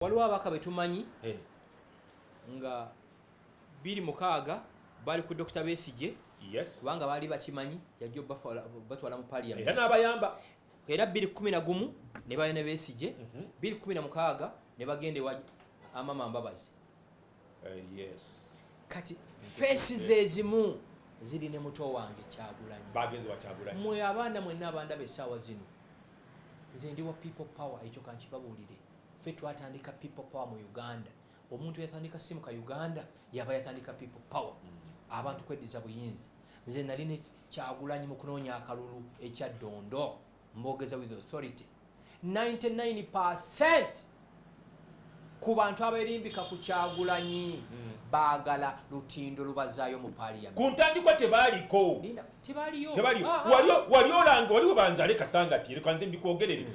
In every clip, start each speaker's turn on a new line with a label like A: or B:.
A: Waliwo ababaka betumanyi nga 26 bali ku Dr Besigye kubanga baali bakimanyi yajja batwala mu
B: Era
A: parliament.
B: N'abayamba.
A: Era 211 ne baya ne Besigye, 216 ne bagenda ewa Amama Mbabazi. Kati faces ezimu ziri ne muto wange Kyagulanyi.
B: Bagenze wakyagulanyi.
A: Mwe abaana mwenna abandaba essaawa zino, nze ndi wa People Power. Ekyo kankibabuulire. Ffe twatandika People Power mu Uganda. Omuntu yatandika Simuka Uganda yaba yatandika People Power, abantu kweddiza buyinza. Nze nali ne Kyagulanyi mu kunoonya akalulu ekyaddondo. Mbogeza with authority, 99% ku bantu aberimbika ku Kyagulanyi baagala lutindo lubazaayo mu parliament.
B: Ku ntandikwa tebaaliko.
A: Linda, tebaliyo.
B: Tebaliyo.
A: Ah, ah.
B: Wali olanga wali webanzale Kasangati, leka nze mbikwogerere.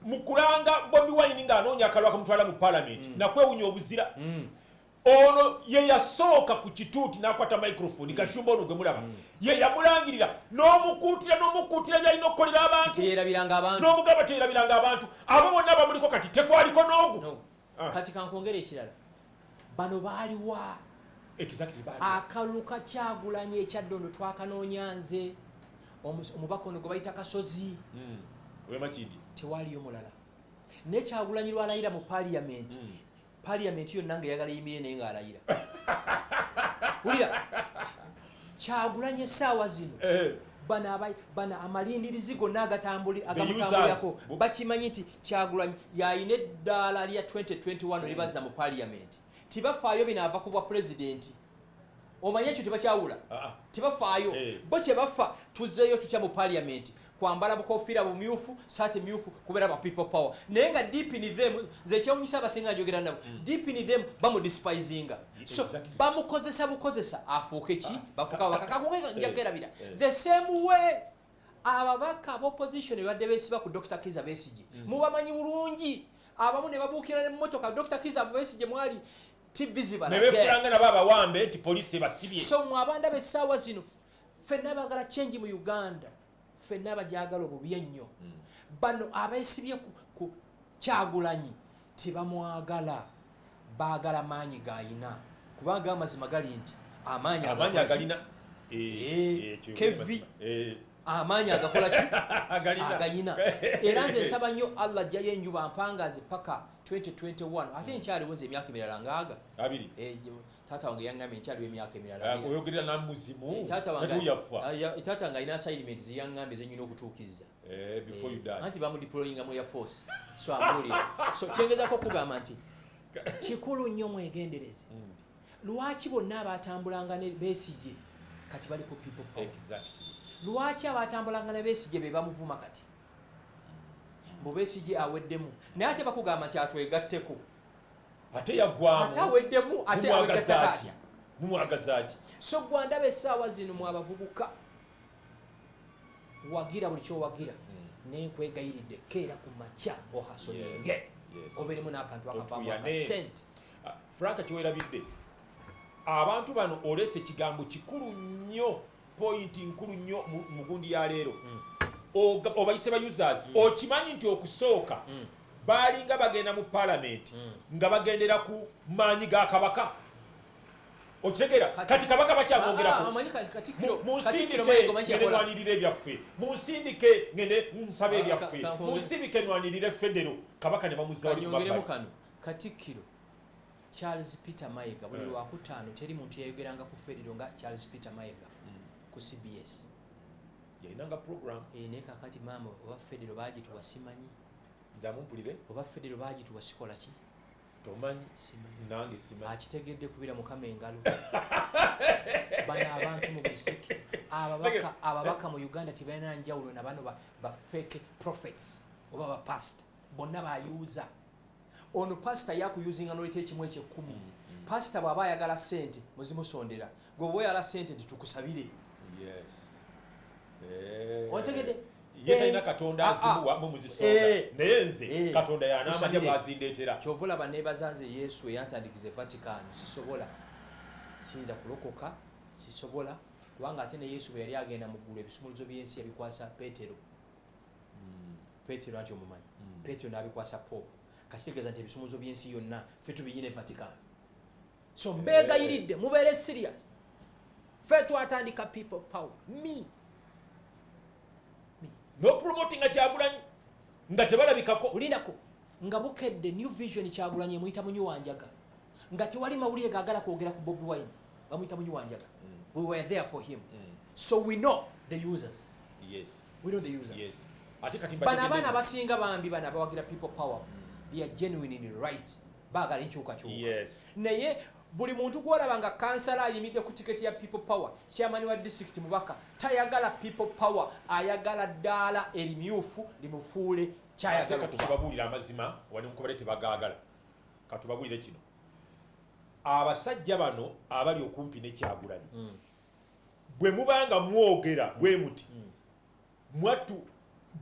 B: Mu kulanga Bobi Wine ng'anoonya akalulu akamutwala mu parliament, nakwewunya obuzira. Ono ye yasooka ku kituuti n'akwata microphone. Gashumba ono gwe mulaba ye yamulangirira n'omukuutira n'omukuutira byalina okukolera abantu.
A: Teyerabiranga abantu.
B: N'omugamba teyerabiranga abantu. Abo bonna bamuliko kati tekwaliko n'ogu.
A: No.
B: Ah.
A: Kati kankwongera ekirala, bano baaliwa?
B: Exactly, baali.
A: Akalulu ka Kyagulanyi ekyaddondo twakanoonya nze, omubaka ono gwe bayita Kasozi.
B: Wemakindi.
A: Tewaliyo mulala. Naye Kyagulanyi lwalayira mu parliament, parliament yonna nga eyagala yimirire, naye ng'alayira. Wulira, Kyagulanyi essaawa zino, bano amalindirizi gonna agamutambulirako
B: users.
A: Bakimanyi nti Kyagulanyi yayina eddaala lya 2021 libazza mu parliament. Tibafaayo binaava ku bwa pulezidenti. Omanye ekyo tebakyawula.
B: Ah, ah.
A: Tebafaayo. Bo kyebafa, tuzzeeyo tutya mu parliament, kwambala bukofiira bumyufu, saati myufu, kubeera ba People Power. Naye nga deep in them, nze ekyewunyisa, abasinga njogera nabo, deep in them bamudespisinga. So bamukozesa bukozesa afuuke ki, bafuuke ababaka. Kakunge njagerabira. The same way ababaka ab'opposition badde beesiba ku Dr Kiza Besigye, mubamanyi bulungi. Abamu ne babuukira nemmotoka Dr Kiza Besigye mwali, TV
B: Ne
A: zibalage.
B: beefulanga nabo abawambe nti poliisi ebasibye.
A: So mwe abandaba essaawa zino, ffenna abagala change mu Uganda, ffenna abajagala obubi ennyo, bano abeesibye ku Kyagulanyi tebamwagala, baagala maanyi gayina, kubanga amazima gali nti amaanyi
B: amaanyi
A: agakola ki?
B: Agalina. Ekyo
A: Kevi. Amaanyi agakola ki?
B: Agalina.
A: Agayina. Era nze nsaba nnyo Allah ajjayo enjuba mpangaze paka 2021, ate nkyaliwo nze emyaka emirala ngaaga.
B: 20.
A: Taata wange yaŋŋambye nkyaliwo emyaka emirala 20.
B: Oyogerera namuzimu.
A: Taata wange
B: Tatuyafa.
A: Ah, taata wange alina assignment zeyaŋŋambye zenyina okutuukiriza.
B: Before you die.
A: Anti bamudeployinga mu Air Force, so ambuulira. So kyengezako okugamba nti kikulu nnyo mwegendereze. Lwaki bonna abatambulanga ne Besigye kati bali ku People Power? Lwaki abatambulanga ne Besigye be bamuvuma kati mbu Besigye aweddemu, naye ate bakugamba nti atwegatteko?
B: Ate yaggwamu.
A: Ate aweddemu, ate
B: Mumwagaza
A: awegattako
B: ki?
A: atya?
B: Mumwagaza ki?
A: So gwandaba essaawa zino, mu abavubuka, wagira buli kyowagira, naye nkwegayiridde, keera ku makya ohasoyenge, obeeremu n'akantu akavaamu
B: Otuyane.
A: akasente.
B: Ah, Frank, kyewerabidde, abantu bano oleese ekigambo kikulu nnyo, point nkulu nnyo mu gundi ya leero. Obayise ba users. Okimanyi nti okusooka baalinga bagenda mu palamenti nga bagendera ku maanyi ga kabaka? Okitegeera? Kati kabaka bakyamwogerako.
A: Ah, omanyi Katikkiro
B: Munsindike
A: Mayiga, omanyi
B: ngende
A: kyeyakola?
B: nwanirire ebyaffe, munsindike ngende nsaba
A: Ah,
B: ebyaffe, munsindike nwanirire federo. Kabaka ne bamuzza wali ku
A: Kanyongeremu
B: mabbali.
A: kano. Katikkiro Charles Peter Mayiga buli lwakutaano, teri muntu yayogeranga ku federo nga Charles Peter Mayiga ku CBS.
B: Yalinanga program.
A: Eh, naye kakati maama, oba federo bagituwa simanyi.
B: Ddamu mpulire.
A: Oba federo bagituwa sikola ki?
B: Tomanyi?
A: Simanyi.
B: Nange simanyi.
A: Akitegedde kubira Mukama engalo. Bano abantu mu buli sekita, ababaka mu Uganda tebalina njawulo na bano ba fake prophets oba bapasita. Bonna bayuuza. Ono pasita yakuyuzinga noleta ekimu ekyekkumi. Pasita bw'aba ayagala sente muzimusondera, gwe bwe oyala sente nti tukusabire. Otegedde?
B: Ye talina Katonda
A: Ah, ah.
B: azimuwa, mwe muzisonda. Naye nze Katonda yanaamanya
A: Tusabire.
B: bwazindeetera.
A: Kyova olaba nebaza nze Yesu eyantandikiza Vatican. Sisobola, siyinza kulokoka, sisobola, kubanga ate ne Yesu bwe yali agenda mu ggulu, ebisumuluzo by'ensi yabikwasa Petero. Petero, anti omumanyi, Petero n'abikwasa Pope. Kakitegeeza nti ebisumuzo by'ensi yonna ffe tubiyina e Vatican. So mbeegayiridde, mubeere serious. Ffe twatandika People Power, me.
B: No promotinga Kyagulanyi nga tebalabikako.
A: Olindako nga Bukedde, New Vision, Kyagulanyi emuyita munywi wanjaga, nga tewali mawulire gagala kwogera ku Bobi Wine, bamuyita munywi wanjaga. We were there for him. So we know the users. We know the users.
B: Yes, ate kati
A: Bano abaana abasinga bambi, bano abawagira People Power, they are genuinely right, baagala enkyukakyuka. Naye buli muntu gwolaba nga kansala ayimidde ku tiketi ya People Power, chairman wa district, mubaka, tayagala People Power, ayagala ddaala erimyufu limufuule
B: Ate
A: kyayagala
B: kati
A: okuba.
B: Tubabuulire amazima, wanenkubadde tebagaagala, katubabuulire kino: abasajja bano abali okumpi ne Kyagulanyi, bwe mubanga mwogera bwe muti, mwattu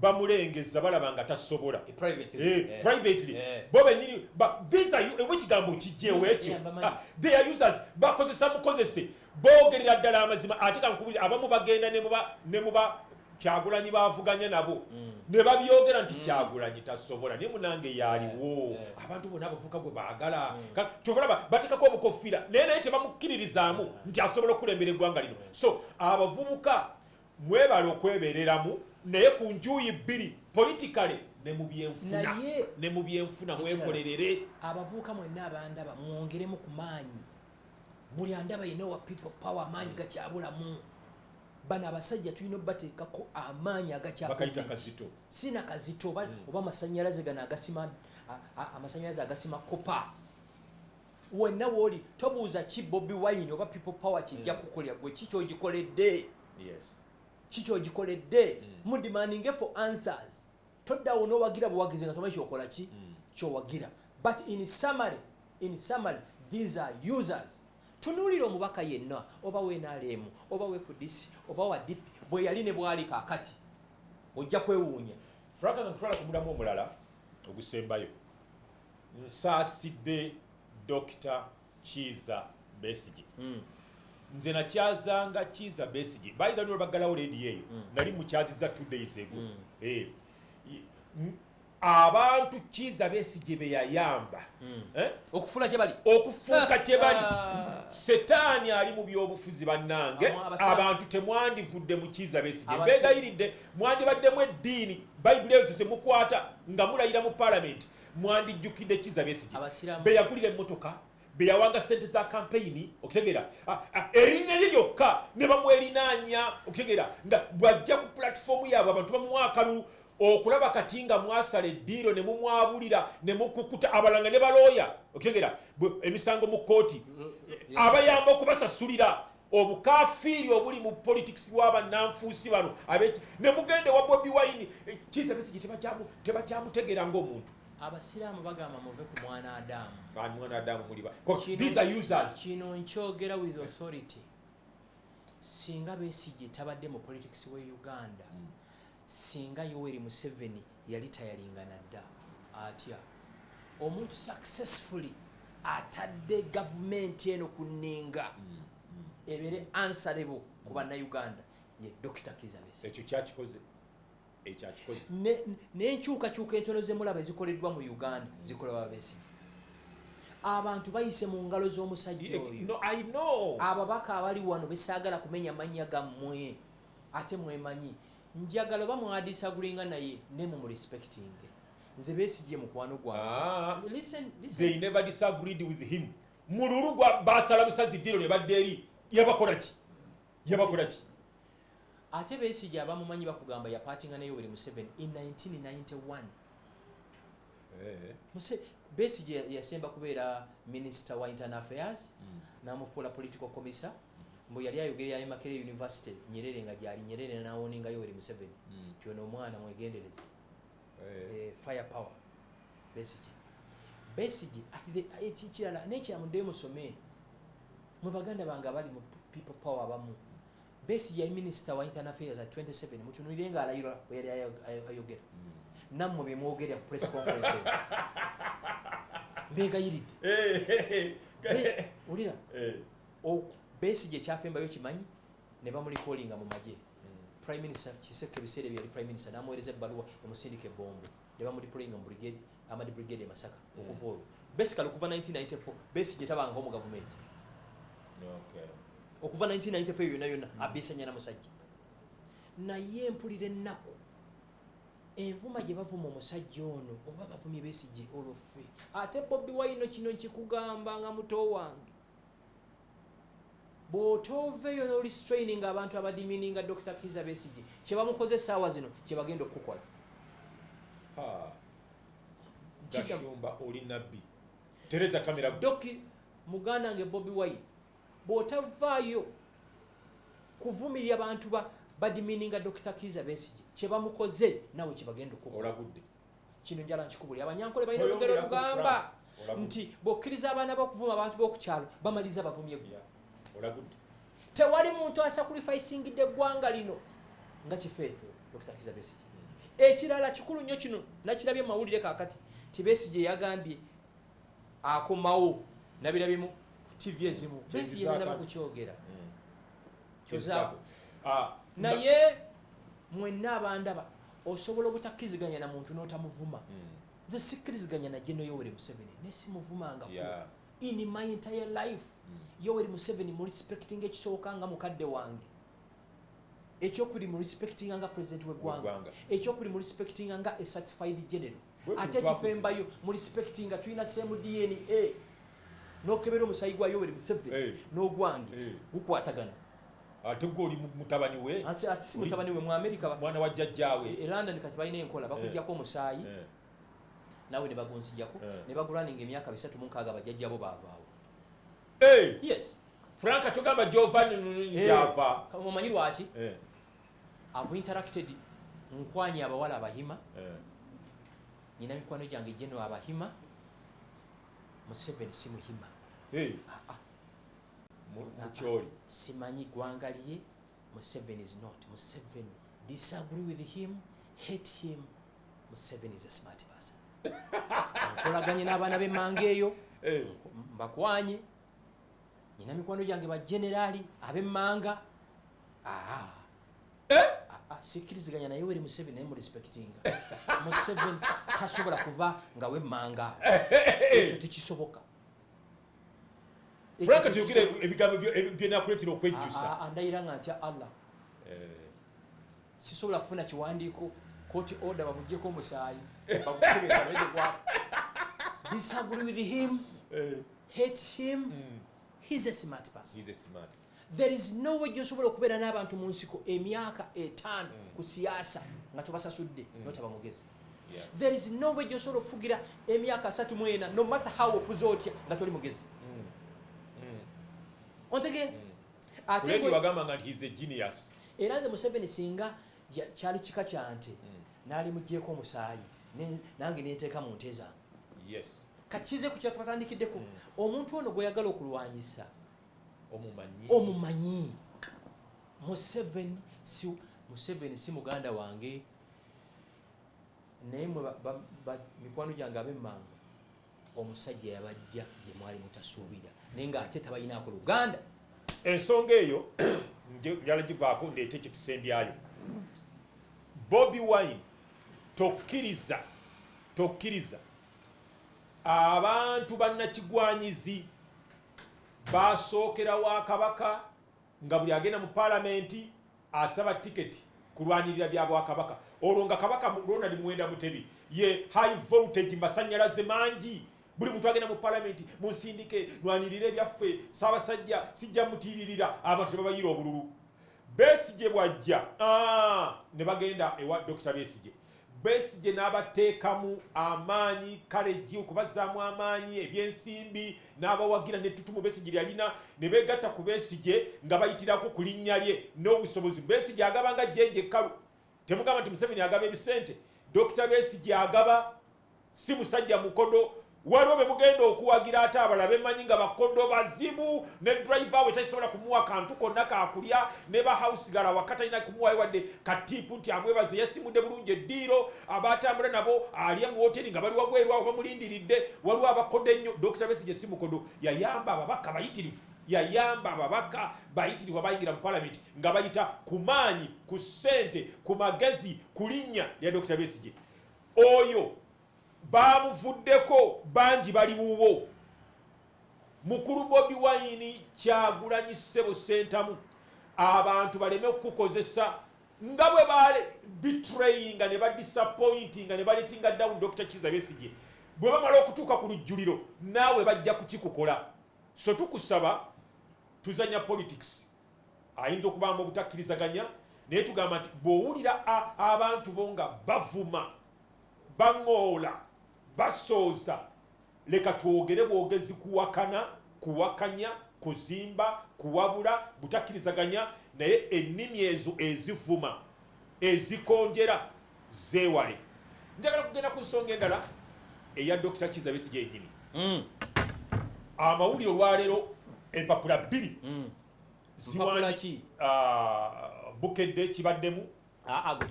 B: bamulengeza, balaba nga tasobola.
A: Privately.
B: Privately. Bo benyini these are oba ekigambo kijjeewo ekyo.
A: Yeah, bamanyi.
B: Ah, they are users, bakozesa mukozese, boogerera ddala amazima. Ate kankubulire, abamu bagenda ne muba Kyagulanyi bavuganya nabo ne babyogera nti Kyagulanyi tasobola, naye munange yaliwo. Abantu bonna abavubuka gwe baagala. Kyova olaba batekako obukofiira, naye tebamukkiririzaamu nti asobola okukulembera eggwanga lino. So abavubuka mwebale okwebereramu, naye ku njuyi bbiri, politically ne mu byenfuna, ne mu byenfuna
A: Ekirala.
B: mwekolerere.
A: Abavubuka mwenna abandaba, mwongeremu ku maanyi. Buli andaba yenna wa People Power, amaanyi gakyabulamu. Bano abasajja tulina obateekako amaanyi
B: Bakayita
A: agakyakoze.
B: kazito.
A: Sina kazito oba amasanyalaze gano agasima, amasanyalaze agasima copper. Wenna wooli tobuuza ki Bobi Wine oba People Power kijja kukolera gwe, ki kyogikoledde? Ki kyogikoledde? Mudemandinge for answers. Toddawo n'owagira buwagizi nga tomanyi kyokola ki kyowagira. But in summary, these are users. Tunuulira omubaka yenna, oba wa NRM, oba wa FDC, oba wa DP, bwe yali ne bwali kaakati, ojja kwewuunya.
B: Frank, nga nkutwala ku mulamu omulala ogusembayo, nsaasidde Dr Kiiza Besige. Nze nakyazanga Kiiza Besige bayida nyo baggalawo leediyo eyo. Nali mukyaziza 2 days ago. Abantu Kiiza Besige be yayamba, eh?
A: Okufuula kye bali.
B: Okufuuka kye bali.
A: Ah.
B: Setaani ali mu byobufuzi, bannange. Abantu temwandivudde mu Kiiza Besige. Mbeegayiridde, mwandibaddemu eddiini, Bayibuli ezo zemukwata nga mulayira mu paalamenti, mwandijjukidde Kiiza Besige beyagulira emmotoka, beyawanga sente za kampeyini. Okitegeera? Ah, ah, erinnya lye lyokka ne bamwerinaanya. Okitegeera? Nga bw'ajja ku pulatifomu yaabwe, abantu bamuwa akalulu. Okulaba kati nga mwasala eddiiro ne mumwabulira ne mukukuta abalanga ne balooya. Okitegeera? Emisango mu kkooti, abayamba okubasasulira obukafiiri obuli mu politics w'abannanfuusi bano ne mugende wa Bobi Wine. Kiiza Besigye tebakyamutegeera ng'omuntu.
A: Abasiraamu bagamba muve ku mwana Adamu.
B: Ani mwana Adamu muliba? These are users.
A: Kino nkyogera with authority: singa Besigye tabadde mu politics we Uganda, singa Yoweri Museveni yali tayalingana dda atya. Omuntu successfully atadde gavumenti eno ku nninga ebeere answerable ku bannayuganda ye Dr Kiiza Besigye.
B: Ekyo kyakikoze, ekyo akikoze.
A: N'enkyukakyuka entono zemulaba ezikoleddwa mu Uganda zikolebwa Besigye. Abantu bayise mu ngalo z'omusajja oyo.
B: No, I know.
A: Ababaka abali wano besaagala kumenya mannya gammwe, ate mwemanyi, njagala oba mwadisagreeinga naye ne mumurespectinge. Nze Besigye mukwano gwange.
B: Ah,
A: Listen, listen.
B: They never disagreed with him. Mululu gwa basala busazi ddiro ne badda eri. Yabakola ki? Yabakola ki?
A: Ate Besigye abamumanyi bakugamba yapartinga ne Yoweri Museveni in 1991. Besigye yasemba kubeera minisita wa internal affairs, namufuula political commissar. Mbu yali ayogerera e Makerere University, Nyerere nga gyali, Nyerere nawarninga Yoweri Museveni ti ono omwana mwegendereze. Fire power Besigye. Besigye at the ekirala nekira, muddeyo musome mwe baganda bange abali mu People Power abamu. Besigye yali minisita wa internal affairs at 27. Mutunulire nga alayira bwe yali ayogera, nammwe bemwogerera ku press conferences. Mbegayiridde. Wulira. Besigye ekyafembayo kimanyi ne bamurecallinga mu magye. Prime Minister Kiseka, ebiseera ebyo yali prime minister, n'amuweereza ebbaluwa emusindika ebombo, ne bamudeployinga mu brigade. Armored Brigade e Masaka. Okuva olwo, basically okuva 1994, Besigye tabangako mu gavumenti. Okuva 1994 yonna yonna abisanya na musajja. Naye mpulira ennaku, envuma gye bavuma omusajja ono, oba bavumye Besigye, olwo ffe ate Bobi Wine? Kino nkikugamba nga muto wange, bw'otooveeyo n'orestraining abantu abademeaninga Dr Kiza Besigye, kye bamukoze essaawa zino kye bagenda okukukola.
B: Ha. Gashumba, oli nabbi, tereza kamera.
A: Doki muganda wange Bobi Wine, bw'otavaayo kuvumirya bantu ba bademeaninga Dr Kiza Besigye, kye bamukoze nawe kye bagenda okukola.
B: Olagudde.
A: Kino njala nkikubuli, Abanyankole balina olugero
B: Toyongerako,
A: olugamba
B: Frank. Olagudde.
A: nti bw'okkiriza abaana b'okuvuma abantu b'oku kyalo, bamaliriza bavumye gwe.
B: Yeah. Olagudde.
A: Tewali muntu asacrificingidde eggwanga lino nga kifeefe Dr Kiza Besigye. Ekirala kikulu nnyo, kino nakirabye mu mawulire kaakati ti Besigye yagambye akomawo, nabirabyemu ku TV ezimu. Besigye
B: Kyenzizaako
A: nanaba
B: ati.
A: kukyogera. Kyozaako.
B: Ah,
A: Naye mwenna abandaba, osobola obutakkiriziganya na muntu n'otamuvuma. Nze sikkiriziganya na General Yoweri Museveni, ne simuvumangako in my entire life. Yoweri Museveni mu respecting ekisooka nga mukadde wange, ekyokubiri mu respectinga nga president w'eggwanga,
B: W'eggwanga.
A: ekyokubiri mu respectinga nga a certified general,
B: Bwe
A: ate
B: twakuze.
A: ekifembayo mu respectinga tulina same DNA. N'okebera omusayi gwa Yoweri Museveni n'ogwange, gukwatagana.
B: Ate gwe oli mutabani we.
A: Ate si mutabani we, mu America
B: mwana wa jjajjaawe.
A: E London kati balina enkola, bakugjako omusaayi naawe ne bagunzijjako ne bagulaninga emyaka 36, bajjajjabo baavaawo. Yes.
B: Frank, togamba Giovanni yava.
A: Omanyi lwaki? I've interacted, nkwanye abawala Abahima, nyina mikwano gyange geno Abahima. Museveni si Muhima. Ah, ah.
B: Mukyoli.
A: Simanyi ggwanga lye. Museveni is not. Museveni, disagree with him, hate him, Museveni is a smart person. Nkolaganye n'abaana b'emmanga eyo, mbakwanye, nyina mikwano gyange bageneraali ab'emmanga. Ah. Ah, ah, sikkiriziganya naye Yoweri Museveni, naye murespectinga. Museveni tasobola kuba nga wemmanga, ekyo tekisoboka. Ekyo
B: Frank,
A: tekisoboka.
B: tuyogere ebigambo byenakuleetera okwejjusa.
A: Ah, ah, ndayira nga ntya Allah, sisobola kufuna kiwandiiko, court order, bamugyeko omusaayi bagukebere gwa. Disagree with him, hate him, he's a smart person.
B: He's a smart.
A: There is no way gyosobola okubeera n'abantu mu nsiko emyaka 50 ku siyaasa nga tobasasudde, notaba mugezi. There is no way gyosobola okufugira emyaka 34, no matter how ofuze otya, nga toli mugezi. Ontegeera? Ate
B: Already wagamba nga nti he's a genius.
A: Era nze Museveni singa kyali kika kya nte, n'alimugyeko omusaayi, nange nenteeka mu nte zange. Kati kize ku kyatwatandikiddeko, omuntu ono gweyagala okulwanyisa,
B: omumanyi.
A: Omumanyi. Museveni si muganda wange, naye mwe mikwano gyange ab'emmanga, omusajja yabajja gye mwali mutasuubira, naye ng'ate tabalinaako luganda.
B: Ensonga eyo njala givaako, ndeete kyetusembyayo. Bobi Wine, tokkiriza, tokkiriza abantu bannakigwanyizi basookera wa kabaka, nga buli agenda mu paalamenti asaba tiketi kulwanirira bya bwakabaka. Olwo nga Kabaka Ronald Muwenda Mutebi ye high voltage, masanyalaze mangi. Buli muntu agenda mu paalamenti, munsindike nwanirire ebyaffe Ssaabasajja, sijja mutiiririra. Abantu tebabayira obululu. Besigye bwajja, ne bagenda ewa Dr Besigye. Besigye n'abateekamu amaanyi, courage, okubazzaamu amaanyi, ebyensimbi, n'abawagira nettutumu Besigye lyalina, ne beegatta ku Besigye nga bayitirako ku linnya lye n'obusobozi. Besigye agaba nga jjenje ekkalu. Temugamba nti Museveni agaba ebisente. Dr Besigye agaba, si musajja mukodo. Waliwo be mugenda okuwagira, ate abalala bemanyi nga bakodo bazibu, ne driver we takisobola kumuwa kantu konna kakulya, ne ba house girl awaka talina kumuwayo wadde katip nti amwebaze yasimudde bulungi eddiiro. Abatambula nabo alya mu woteri nga bali wabweru awo bamulindiridde. Waliwo abakodo ennyo. Dr Besigye si mukodo. Yayamba ababaka bayitirivu, yayamba ababaka bayitirivu abayingira mu palamenti nga bayita ku maanyi, ku ssente, ku magezi, ku linnya lya Dr Besigye. Oyo Bamuvuddeko bangi, bali wuwo. Mukulu Bobi Wine, Kyagulanyi Ssebo Sentamu, abantu baleme okukukozesa nga bwe bale betrayinga ne badisappointinga ne baletinga down Dr Kiza Besigye. Bwe bamala okutuuka ku lujjuliro, naawe bajja kukikukola. So tukusaba, tuzanya politics, ayinza okubaamu obutakkirizaganya, naye tugamba nti bw'owulira abantu bo nga bavuma, baŋŋoola, basooza, leka twogere bwogezi, kuwakana, kuwakanya, kuzimba, kuwabula, butakkirizaganya, naye ennimi ezo ezivuma, ezikonjera, zeewale. Njagala kugenda ku nsonga endala eya Dr Kiza Besigye yennyini. Amawulire olwaleero, empapula bbiri.
A: Mpapula ki?
B: Ah, Bukedde kibaddemu.
A: Ah, ago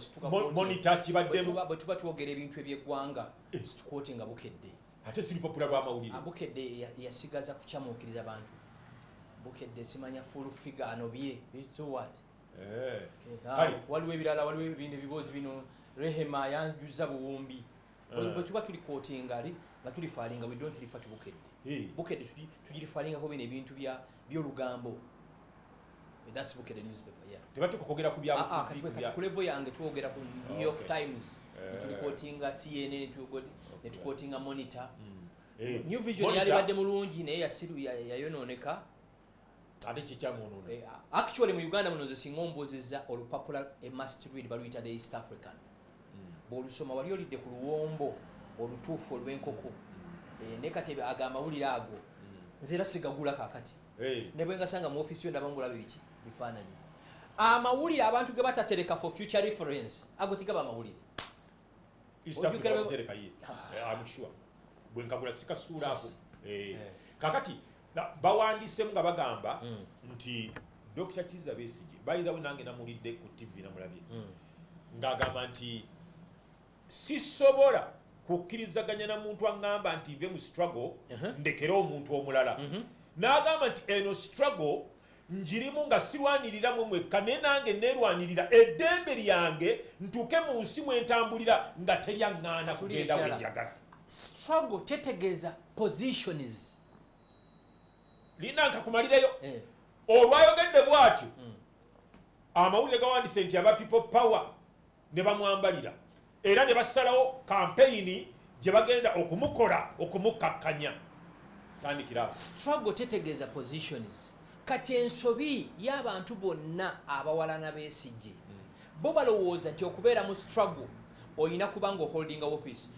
A: situka
B: Monitor kibaddemu.
A: Bwe tuba twogera ebintu ebyeggwanga, situquotinga Bukedde.
B: Ate si lupapula lw'amawulire?
A: Ah, Bukedde yasigaza kukyamuukiriza bantu. Bukedde simanya full figure anobye. So what? Okay. Ah,
B: Kale.
A: Waliwo ebirala, waliwo ebintu, ebiboozi bino, Rehema yanjuza buwumbi. Bwe tuba tuli quotinga ali nga tureferringa, we don't refer to Bukedde. Bukedde tugireferringako bino ebintu by'olugambo. That's Bukedde newspaper, yeah.
B: Tebateeka kwogera ku
A: Ah, ah,
B: byabufuzi.
A: Kati ku level yange twogera ku New York Times, netuquotinga CNN, netuquotinga Monitor. New Vision
B: Monitor,
A: yalibadde mulungi, naye yasiru yayonooneka.
B: Ate kikyamwonoona?
A: Actually mu Uganda muno, nze singa ombuuzizza olupapula a must read, baluyita The East African. Bw'olusoma wali olidde ku luwombo olutuufu olw'enkoko. Naye kati ago amawulire ago nze era sigagula kakati. Ne bwe ngasanga mu ofiisi yo, ndaba ngulaba biki, bifaananyi. Amawulire abantu ge batatereka for future reference, ago tigaba amawulire.
B: East
A: Ojjukira
B: Africa bamutereka ye. I'm sure bwe nkagula sikasuulaako. Kakati bawandiisemu nga bagamba nti Dr Kiza Besigye, by the way, nange namulidde ku TV, namulabye ng'agamba nti sisobola kukkirizaganya na muntu aŋŋamba nti nve mu struggle, ndekere omuntu omulala. N'agamba nti eno struggle njirimu nga sirwaniriramu mwekka, naye nange neerwanirira eddembe lyange, ntuuke mu nsi mwe ntambulira nga teryaŋŋaana
A: Katuli
B: kugenda
A: ekirala.
B: we njagala.
A: Struggle tetegeeza positions.
B: Lina nkakumalireyo. Olwayogedde bw'atyo, amawulire gawandise nti aba People Power ne bamwambalira era ne basalawo kampeyini gye bagenda okumukola okumukkakkanya. Tandikira awo.
A: Struggle tetegeeza positions. Kati ensobi y'abantu bonna abawalana Besigye, bo balowooza nti okubeera mu struggle olina kuba nga oholdinga office.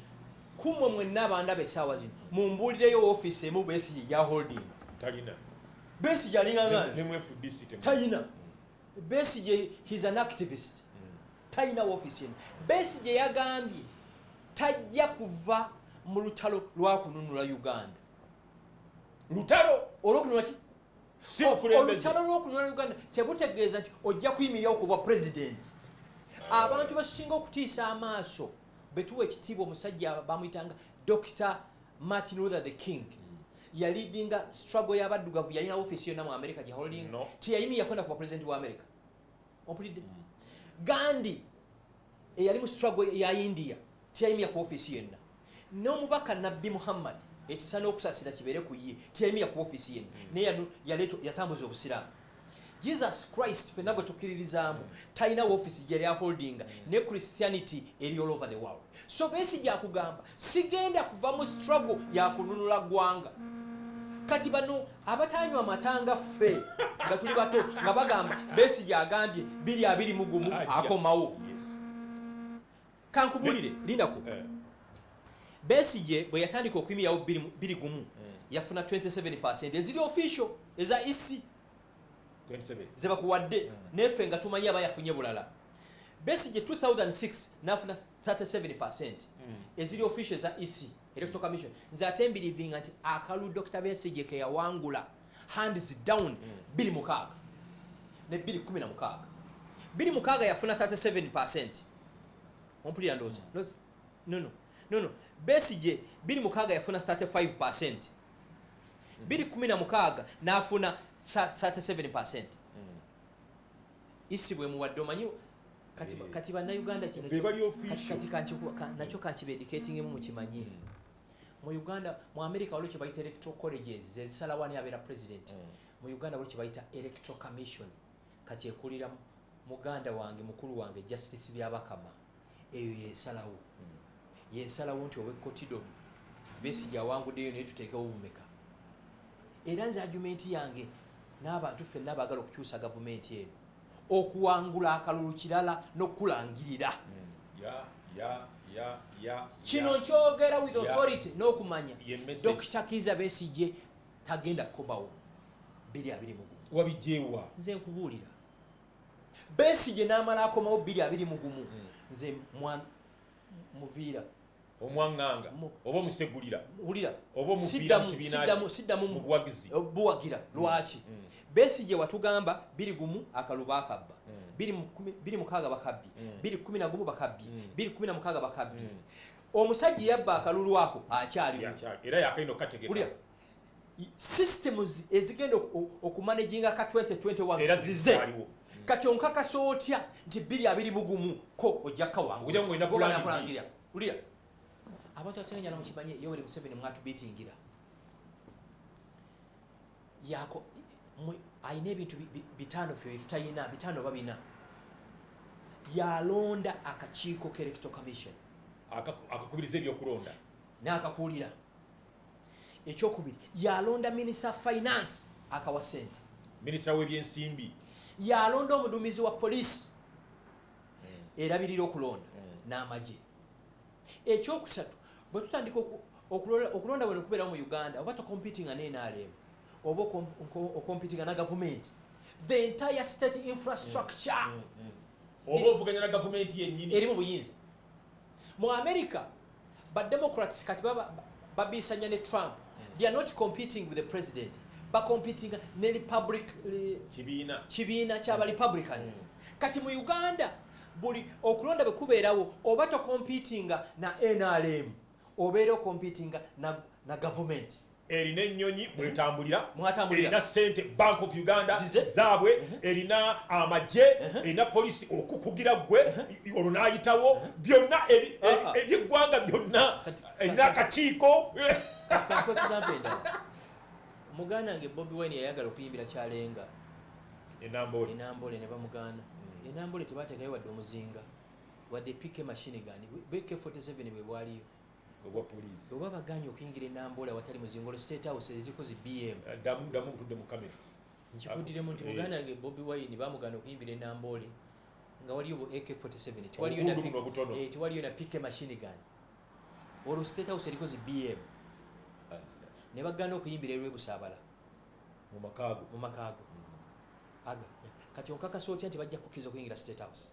A: Kummwe mwenna abandaba essaawa zino, mumbuulireyo office emu Besigye gyaholdinga.
B: Talina.
A: Besigye alinga nga nze.
B: Ne mu FDC
A: Talina. Besigye, he's an activist, talina office eno. Besigye yagambye tajja kuva mu lutalo lwakununula Uganda.
B: Lutalo.
A: Olwokununula ki?
B: Si bukulembeze.
A: Olutalo lw'okununula Uganda tebutegeeza nti ojja kuyimirirawo ku bwa president. Abantu basinga okutiisa amaaso betuwa ekitiibwa, omusajja bamuyitanga Dr Martin Luther the King, yaleadinga struggle y'abaddugavu. Yalina ofiisi yonna mu America gye holding?
B: No.
A: Teyayimirira kwenda kuba president wa America. Ompulidde? Gandhi eyali mu struggle ya India teyayimirira ku ofiisi yenna. N'omubaka Nabbi Muhammad, ekisa n'okusaasira kibeere ku ye, teyayimirira ku ofiisi yenna, naye yatambuza obusiraamu. Jesus Christ, fenna gwe tukkiririzaamu, talina ofiisi gyeyali aholdinga, ne Christianity eri all over the world. So Besigye akugamba sigenda kuva mu struggle yakununula ggwanga. Kati bano abatanywa amatanga ffe nga tuli bato, nga bagamba Besigye agambye 2021
B: Ajja.
A: akomawo. Kankubulire, lindako. Besigye bwe yatandika okuyimirirawo 21, yafuna 27 eziri official eza EC.
B: 27.
A: Ze bakuwadde, neffe nga tumanyi aba yafunye bulala. Besigye 2006 nafuna 37 eziri official eza EC, Electoral Commission. Nze ate mbelievinga nti akalu Dr Besigye ke yawangula hands down 26 ne 216, 26 yafuna 37. Ompulira ndowooza? No, Besigye 26 yafuna 35, 216 n'afuna 37. EC bwe muwadde, omanyi Kati
B: Eh.
A: kati bannayuganda kino
B: Be bali
A: kati
B: official.
A: kati nakyo kankibeeducatingemu mukimanye. Mu Uganda, mu America waliwo kye bayita electoral colleges, zezisalawo ani abeera president. Mu Uganda waliwo kye bayita Electoral Commission. Kati ekulira muganda wange, mukulu wange, Justice Byabakama. Eyo yesalawo, yesalawo nti owekkotido Besigye awanguddeyo, naye tuteekewo bumeka. Era nze argument yange n'abantu ffenna abaagala okukyusa gavumenti eno, okuwangula akalulu kirala n'okulangirira.
B: Ya.
A: Kino nkyogera with authority n'okumanya.
B: Ye message.
A: Dr Kiza Besigye tagenda kukomawo 2021.
B: Wabijjeewa?
A: Nze nkubuulira, Besigye n'amala akomawo 2021, nze muviira.
B: Omwaŋŋanga oba omusegulira
A: Wulira.
B: oba omuviira mu kibiina
A: Siddamu
B: kye,
A: siddamu
B: mu buwagizi.
A: Buwagira lwaki? Besigye watugamba 21 akalulu bakabba, 26 bakabbye, 211 bakabbye, 216 bakabbye. Omusajja yabba akalulu ako akyaliwo.
B: Era yakalina okukategeka.
A: Wulira, systems ezigenda okumanaginga ka 2021
B: Era
A: zize.
B: zikyaliwo.
A: Kati onkakasa otya nti 2021 ko ojja
B: Ojja ng'olina plan B.
A: kawangula? Wulira, abantu abasinga nyala mukimanye, Yoweri Museveni mwatubiitingira yako ayina ebintu bitaano ffe tutayina, bitaano oba bina. Yalonda akakiiko k'Electoral Commission.
B: Akakubiriza ebyokulonda.
A: N'akakuulira. Ekyokubiri, yalonda Minister Finance, akawa sente.
B: Minisita w'ebyensimbi.
A: Yalonda omuduumizi wa poliisi erabirira okulonda n'amagye. Ekyokusatu, bwe tutandika okulonda bweno okubeerawo mu Uganda, oba tocompetinga ne NRM oba ocompetinga na gavumenti, the entire state infrastructure.
B: Oba ovuganya na gavumenti yennyini.
A: Eri mu buyinza. Mu America, bademocrats kati baba babisanya ne Trump. They are not competing with the president, bacompetinga ne republic
B: Kibiina.
A: Kibiina kyaba Republicans. Kati mu Uganda, buli okulonda bwe kubeerawo, oba tocompetinga na NRM, obeera ocompetinga na government.
B: Erina ennyonyi mwetambulira.
A: Mwatambulira.
B: Erina sente, Bank of Uganda
A: Zize.
B: zaabwe, erina amagye, erina polisi okukugira gwe olwo n'ayitawo byonna ebyeggwanga byonna. Erina akakiiko.
A: Kati kankuwa example endala. Muganda wange Bobi Wine yayagala okuyimbira Kyalenga.
B: Enambole.
A: Enambole, ne bamugaana. Enambole tebateekayo wadde omuzinga, wadde PK machine gun, AK47 bwe bwaliyo.
B: Obwa poliisi.
A: Oba baganye okuyingira Enambole awatali muzinga, olwo State House eziriko zi BM?
B: Ddamu, ddamu, otudde mu kamera.
A: Nkikuddiremu nti muganda wange Bobi Wine bamugaana okuyimbira Enambole nga waliyo bu AK47, tewaliyo na
B: Obugundu buno obutono.
A: Tewaliyo na PK machine gun, olwo State House eriko zi BM, ne bagaana okuyimbira erwebusaabala.
B: Mu makaago.
A: Mu makaago aga. Kati onkakasa otya nti bajja kukkiriza okuyingira State House?